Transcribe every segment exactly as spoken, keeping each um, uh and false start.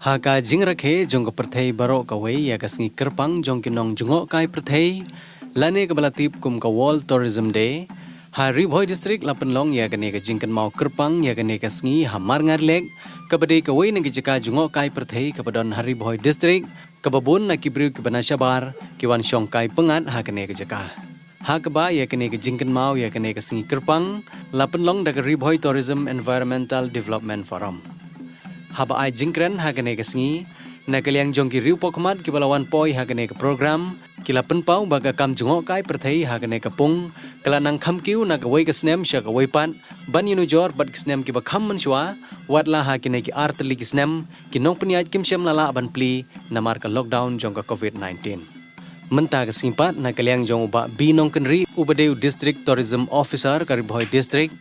Ha ka jingrakhe jong ka pyrthei baroh kawei ïa ka sngi kyrpang jong ki nongjngohkai pyrthei, lane kaba la tip kum ka World Tourism Day, ha Ri Bhoi District la pynlong ïa kane ka jingkynmaw kyrpang ïa kane ka sngi ha Marngar Lake, kaba dei kawei na ki jaka jngohkai pyrthei kaba don ha Ri Bhoi District, kaba bun na ki briew kiba na shabar ki wan shong kai pyngngad ha kane ka jaka. Ha kaba ïa kane ka jingkynmaw ïa kane ka sngi kyrpang la pynlong da ka Ri Bhoi Tourism Environmental Development Forum. Haba ai jingkren ha kane ka sngi, na ka liang jong ki riewpawkhmat kiba la wan poi ha kane ka program, ki la pynpaw ba ka kam jngohkai pyrthei ha kane ka pung ka la nang kham kiew na kawei ka snem sha kawei pat, ban ïanujor bad ki snem kiba kham mynshuwa, wat la ha kine ki ar tylli ki snem ki nongpynïaid kim shym la lah ban plie namar ka lockdown jong ka covid nineteen. Mynta ka sngi pat, na ka liang jong u Bah B Nongkynrih, uba dei u District Tourism Officer ka Ri Bhoi District,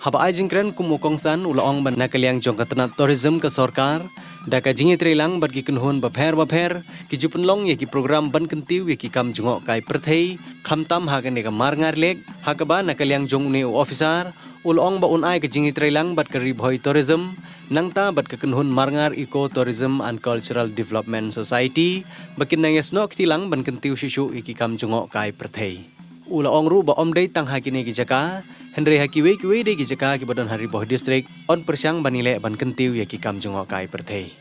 haba ai jingkren kum u kongsan, u la ong ba na ka liang jong ka tnat tourism ka sorkar, da ka jingïatreilang bad ki kynhun bapher bapher, ki ju pynlong ïa ki program ban kyntiew ïa ki kam jngohkai pyrthei, khamtam ha kane ka Marngar Lake. Ha kaba na ka liang jong une u officer, u la ong ba un ai ka jingïatreilang bad ka Ri Bhoi Tourism, nangta bad ka kynhun Marngar Eco Tourism and Cultural Development Society, ba kin nang ïasnoh kti lang ban kyntiew shuh shuh ïa ki kam jngohkai pyrthei. U la ong ruh ba ym dei tang ha kine ki jaka, hynrei ha kiwei kiwei de ki jaka kiba don ha Ri Bhoi District, yn pyrshang ban ïaleh ban kyntiew ïa ki kam jngohkai pyrthei.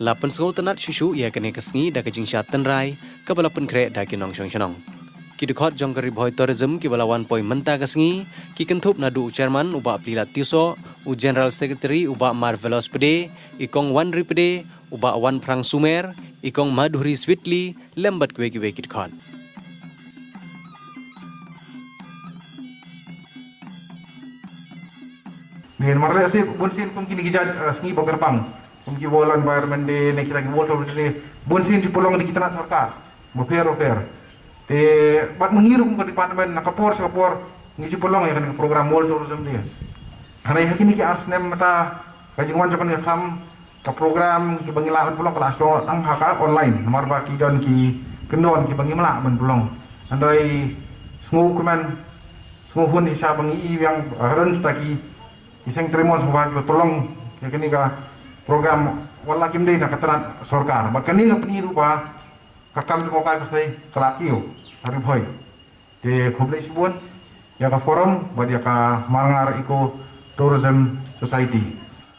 La pynsngewtynnat shuh shuh ïa kane ka sngi da ka jingshad tynrai kaba la pynkhreh da ki nongshong shnong. Ki dkhot jong ka Ri Bhoi Tourism kiba la wan poi mynta ka sngi, ki kynthup naduh u chairman u Bah Plilat Tiewsoh, u general secretary u Bah Marvelous Pde, i kong Wanri Pde, u Bah Wanphrang Sumer, i kong Madhuri Sweetly, lem bad kiwei kiwei ki dkhot. Ni namar lehse bunsien kum kine ki jait, eh, sngi ba kyrpang, kum ki World Environment Day ne kita ki World Tourism Day, bunsien ju pynlong da ki tnat sorkar bapher bapher. Te bad ma ngi ruh kum ka department, na ka por sha ka por ngi ju pynlong ïa kane ka program World Tourism Day. Hynrei ha kine ki ar snem mynta, ka jingwan jong kane ka khlam, ka program kiba ngi lah ban pynlong ka la sdang tang ha ka online, namar ba ki don ki kyndon kiba ngim lah ban pynlong. Hynrei sngewkmen, sngewhun shisha ba ngi i biang, eh, ha ran kita ki, ki seng trei mon sngewbha kiba pynlong ïa kane ka program, wat la kim dei na ka tnat sorkar. Bad kane ka pyni ruh ba ka kam jngohkai pyrthei ka la kiew ha Ri Bhoi. Te khublei shibun ïa ka forum bad ïa ka Marngar Eco Tourism Society.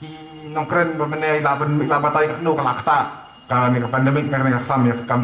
Ki nongkren ba mynne i la ban, i la batai katno ka la ktah kane ka pandemic, ne kane ka khlam ïa ka kam